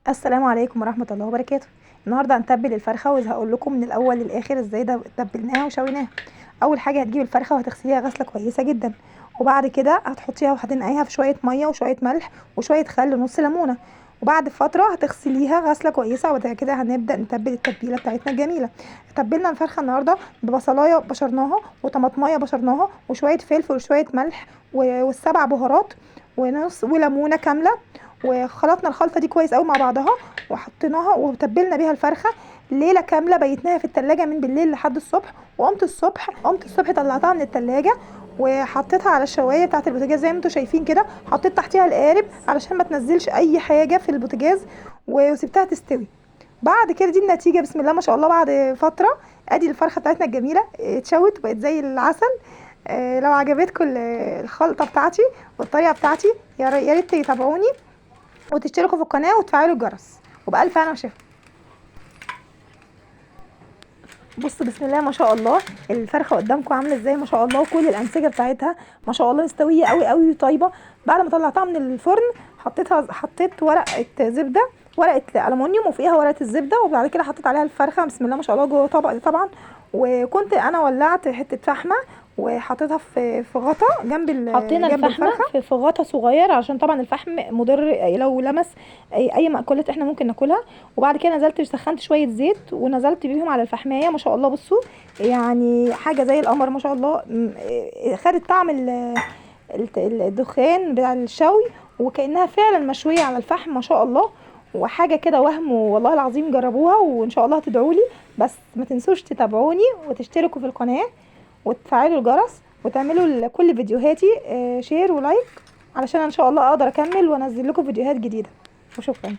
السلام عليكم ورحمة الله وبركاته. النهارده هنتبل الفرخه وهقول لكم من الاول للاخر ازاي ده تبلناها وشويناها. اول حاجة هتجيب الفرخه وهتغسليها غسله كويسة جدا، وبعد كده هتحطيها وهتنقعيها في شوية مية وشوية ملح وشوية خل ونص ليمونه، وبعد فترة هتغسليها غسله كويسة. وبعد كده هنبدا نتبل التتبيله بتاعتنا الجميلة. تبلنا الفرخه النهارده ببصلايه بشرناها وطماطمايه بشرناها وشوية فلفل وشوية ملح والسبع بهارات ونص وليمونه كاملة، وخلطنا الخلطة دي كويس قوي مع بعضها وحطيناها وتبلنا بيها الفرخه ليلة كاملة. بيتناها في التلاجة من بالليل لحد الصبح، وقمت الصبح قمت الصبح طلعتها من التلاجة وحطيتها على الشوايه بتاعه البوتاجاز زي ما انتم شايفين كده. حطيت تحتيها القارب علشان ما تنزلش اي حاجة في البوتاجاز، وسبتها تستوي. بعد كده دي النتيجة بسم الله ما شاء الله. بعد فترة ادي الفرخه بتاعتنا الجميلة اتشوت وبقت زي العسل. لو عجبتكم الخلطة بتاعتي والطريقة بتاعتي يا ريت تتابعوني وتشتركوا في القناة وتفعلوا الجرس، وبألف هنا وشفا. بصوا بسم الله ما شاء الله الفرخه قدامكم عامله ازاي ما شاء الله، وكل الانسجة بتاعتها ما شاء الله مستوية قوي قوي وطيبة. بعد ما طلعتها من الفرن حطيت ورقة زبدة، ورقة الومنيوم وفيها ورقة الزبدة، وبعد كده حطيت عليها الفرخه بسم الله ما شاء الله جوه طبق طبعا. وكنت انا ولعت حتة فحمه وحطيتها في غطا جنب حطينا جنب الفحمه الفرخه في غطا صغير عشان طبعا الفحم مضر لو لمس اي مأكولات احنا ممكن ناكلها. وبعد كده نزلت سخنت شوية زيت ونزلت بيهم على الفحمايه ما شاء الله. بصوا يعني حاجة زي القمر ما شاء الله، خدت طعم الدخان بتاع الشوي وكانها فعلا مشوية على الفحم ما شاء الله، وحاجه كده وهم والله العظيم. جربوها وان شاء الله هتدعولي. بس ما تنسوش تتابعوني وتشتركوا في القناة وتفعلوا الجرس وتعملوا كل فيديوهاتي share و like علشان ان شاء الله اقدر اكمل وانزل لكم فيديوهات جديدة. وشكرا.